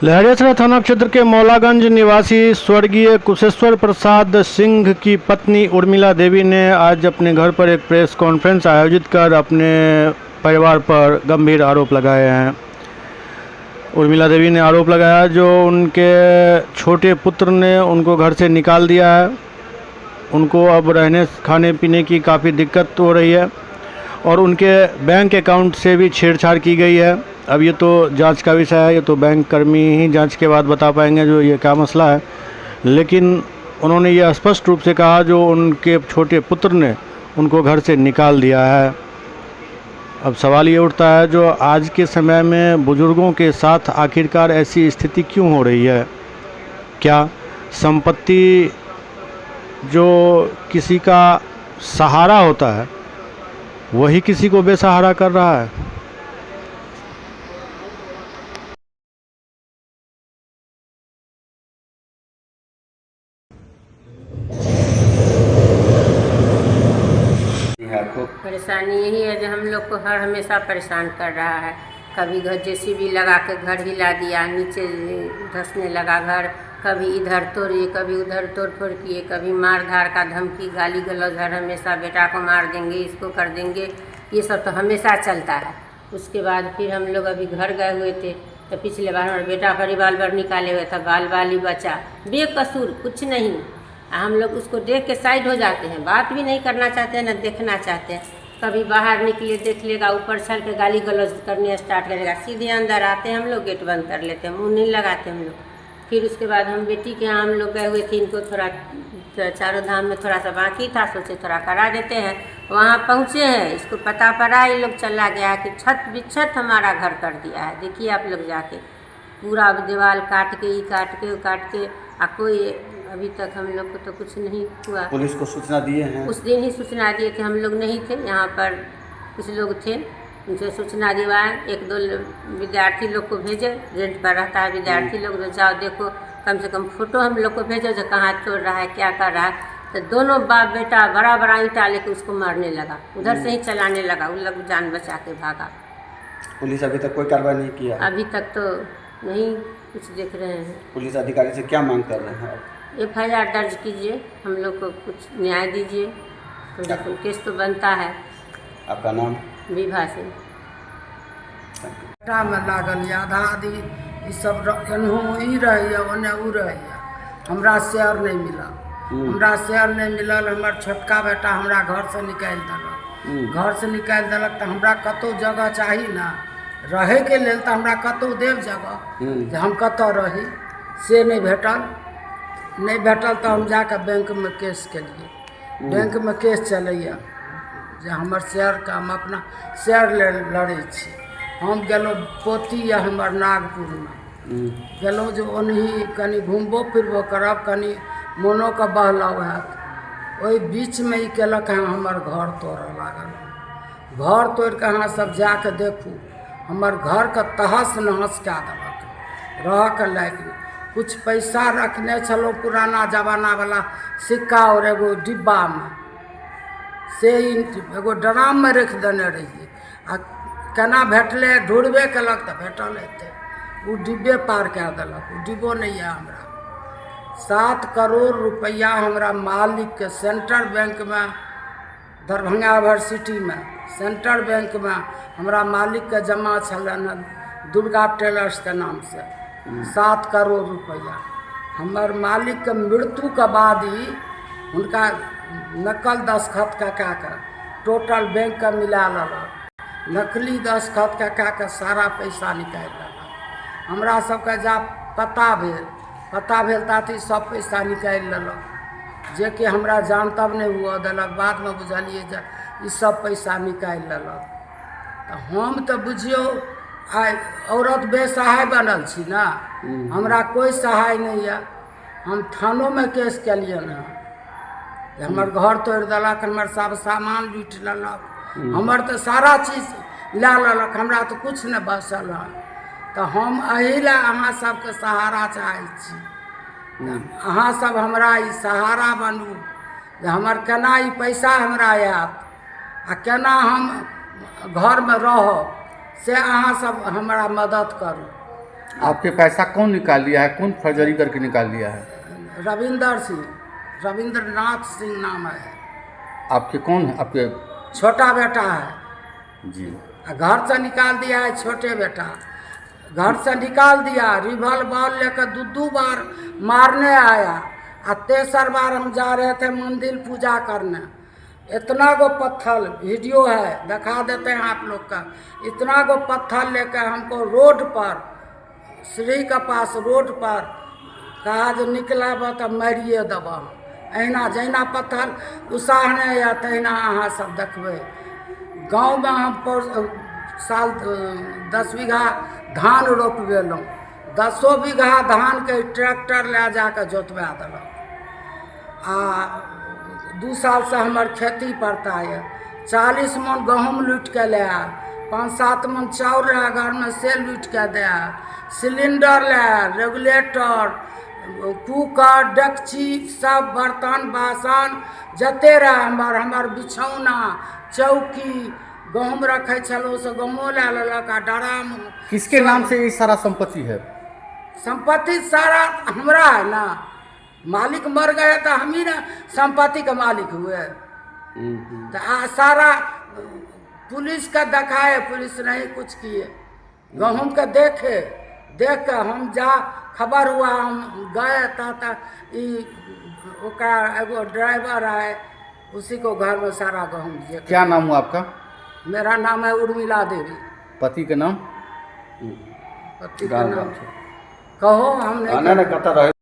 लहरियासराय थाना क्षेत्र के मौलागंज निवासी स्वर्गीय कुशेश्वर प्रसाद सिंह की पत्नी उर्मिला देवी ने आज अपने घर पर एक प्रेस कॉन्फ्रेंस आयोजित कर अपने परिवार पर गंभीर आरोप लगाए हैं। उर्मिला देवी ने आरोप लगाया जो उनके छोटे पुत्र ने उनको घर से निकाल दिया है, उनको अब रहने खाने पीने की काफ़ी दिक्कत हो रही है और उनके बैंक अकाउंट से भी छेड़छाड़ की गई है। अब ये तो जांच का विषय है, ये तो बैंक कर्मी ही जांच के बाद बता पाएंगे जो ये क्या मसला है। लेकिन उन्होंने ये स्पष्ट रूप से कहा जो उनके छोटे पुत्र ने उनको घर से निकाल दिया है। अब सवाल ये उठता है जो आज के समय में बुज़ुर्गों के साथ आखिरकार ऐसी स्थिति क्यों हो रही है? क्या संपत्ति जो किसी का सहारा होता है वही किसी को बेसहारा कर रहा है? है आपको परेशानी यही है जो हम लोग को हर हमेशा परेशान कर रहा है। कभी घर जेसीबी लगा के घर हिला दिया, नीचे धंसने लगा घर, कभी इधर तोड़िए, कभी उधर तोड़ फोड़ किए, कभी मार धार का धमकी, गाली गलौज हर हमेशा, बेटा को मार देंगे, इसको कर देंगे, ये सब तो हमेशा चलता है। उसके बाद फिर हम लोग अभी घर गए हुए थे तो पिछले बार हमारा बेटा का रिवाल्वर निकाले हुए था, बाल बाल ही बचा, बेकसूर कुछ नहीं। हम लोग उसको देख के साइड हो जाते हैं, बात भी नहीं करना चाहते हैं, ना देखना चाहते हैं। कभी बाहर निकले देख लेगा, ऊपर चढ़ के गाली गलौज करने स्टार्ट करेगा, सीधे अंदर आते हैं हम लोग, गेट बंद कर लेते हैं, मुँह नहीं लगाते हम लोग। फिर उसके बाद हम बेटी के यहाँ हम लोग गए हुए थे, इनको थोड़ा चारों धाम में थोड़ा सा बाकी था, सोचे थोड़ा करा देते हैं। वहाँ पहुँचे हैं, इसको पता पड़ा, ये लोग चला गया कि छत बिछत हमारा घर कर दिया है। देखिए आप लोग जाके पूरा दीवार काट के, ई काट के, वो काट के, आ कोई अभी तक हम लोग को तो कुछ नहीं हुआ। पुलिस को सूचना दिए हैं? उस दिन ही सूचना दिए थे, हम लोग नहीं थे यहाँ पर, कुछ लोग थे, उनसे सूचना दिवाए। एक दो विद्यार्थी लोग को भेजे, रेंट पर रहता है विद्यार्थी लोग, जो जाओ देखो, कम से कम फोटो हम लोग को भेजो जो कहाँ तोड़ रहा है, क्या कर रहा है। तो दोनों बाप बेटा बड़ा बड़ा ईंटा लेके उसको मारने लगा, उधर से ही चलाने लगा, उन लोग जान बचा के भागा। पुलिस अभी तक कोई कार्रवाई नहीं किया है? अभी तक तो नहीं कुछ देख रहे हैं। पुलिस अधिकारी से क्या मांग कर रहे हैं आप? एफआईआर दर्ज कीजिए, हम लोग को कुछ न्याय दीजिए, कम से कम केस तो बनता है। आपका नाम? विभा सिंह। मे लागल यऽ, आधा आधी ई सब एनहो ई रहैए, ओन्ने ओ रहैए। हमरा शेयर नहि मिलल, हमरा शेयर नहि मिलल। हमर छोटका बेटा हमरा घरसँ निकालि देलक। घरसँ निकालि देलक तऽ हमरा कतहु जगह चाही ने रहैके लेल, तऽ हमरा कतहु देब जगह जे हम कतऽ रही, से नहि भेटल। नहि भेटल तऽ हम जाकऽ बैंकमे केस केलियै। बैंकमे केस चलैए जे हमर शेयरके, हम अपना शेयर लेल लड़ै छी। हम गेलहुँ, पोती यऽ हमर नागपुरमे, गेलहुँ जे ओनही कनि घुमबो फिरबो करब, कनि मोनोके बहलाव हैत। ओहि बीचमे ई केलक हँ, हमर घर तोड़ऽ लागल। घर तोड़िकऽ अहाँ सब जाकऽ देखू, हमर घरके तहस नहस कए देलक, रहऽके लायक नहि। किछु पैसा रखने छलहुँ, पुराना जमानावला सिक्का आओर एगो डिब्बामे, से एगो ड्राममे राखि देने रहियै। आ केना भेटलै, ढूँढबे केलक तऽ भेटल हेतै। ओ डिब्बे पार कए देलक, ओ डिब्बो नहि यए हमरा। 7 करोड़ रुपैआ हमरा मालिकके सेंट्रल बैंकमे, दरभंगा यूनिवर्सिटीमे सेंट्रल बैंकमे हमरा मालिकके जमा छलनि हँ, दुर्गा टेलर्सके नामसँ 7 करोड़ रुपैआ। हमर मालिकके मृत्युके बाद ही हुनका नकल दस्तखत कए कए कऽ टोटल बैंकके मिला लेलक। नकली दस्तखत कए कए कऽ सारा पैसा निकालि लेलक। हमरा सबके जा पता भेल, पता भेल ताति सब पैसा निकालि लेलक, जेकि हमरा जानतब नहि हुअ देलक। बादमे बुझलियै जे ई सब पैसा निकालि लेलक। तऽ हम तऽ बुझियौ आइ औरत बेसहाय बनल छी ने, हमरा कोइ सहाय नहि यऽ। हम थानोमे केस केलियनि हँ जे हमर घर तोड़ि देलक, हमर सब सामान लूटि लेलक, हमर तऽ सारा चीज लए लेलक, हमरा तऽ किछु नहि बचल हँ। तऽ हम एहि लए अहाँ सबके सहारा चाहै छी। अहाँ सब हमरा ई सहारा बनू जे हमर केना ई पैसा हमरा आयत आ केना हम घरमे रहब, से अहाँ सब हमरा मदद करू। आपके पैसा कौन निकाल लिया है, कौन फर्जरी करके निकाल लिया है? रविंदर सिंह, रविंद्रनाथ सिंह नाम है। आपके कौन है आपके? छोटा बेटा है। जी। आ घर से निकाल दिया है छोटे बेटा, घर से निकाल दिया। रिवॉल्वर लेकर दू दू बार मारने आया आ तेसर बार हम जा रहे थे मंदिर पूजा करने, इतना गो पत्थर, वीडियो है दिखा देते हैं आप लोग का, इतना गो पत्थर लेकर हमको रोड पर, श्री के पास रोड पर कहा जे निकलब तऽ मारिए देबह। अहिना जहिना पत्थर उसाहने यऽ तहिना अहाँ सब देखबै। गाँवमे हम साल 10 बीघा धान रोपबेलहुँ, 10 बीघा धानके ट्रैक्टर लए जा कऽ जोतवा देलक। आ 2 सालसँ हमर खेती पड़ता यऽ। 40 मन गहूँम लूटि कऽ लए आयल, 5-7 मन चाउर रहए घरमे से लूटि कऽ दए आयल, सिलिंडर लए आयल, रेगुलेटर, कूकर, डेकची, सब बर्तन बासन जते रहए हमर, हमर बिछौना, चौकी, गहूँम रखै छलहुँ से गहूँमो लए लेलक आ डराम। किसके नाम से ये सारा संपत्ति है? संपत्ति सारा हमरा है ना, मालिक मर गए तो हम ही ना संपत्ति के मालिक हुए। तो आ सारा पुलिस का दिखाए, पुलिस नहीं कुछ किए। गहूम के देखे, देख के हम जा खबर हुआ, हम गए ता ई ओकरा एगो ड्राइवर आए, उसी को घर में सारा गहूम दिए। क्या नाम हुआ आपका? मेरा नाम है उर्मिला देवी। पति के नाम? पति का गाँव नाम गाँव छै। कहो, हम नहीं। नहि नहि, कतऽ रहै?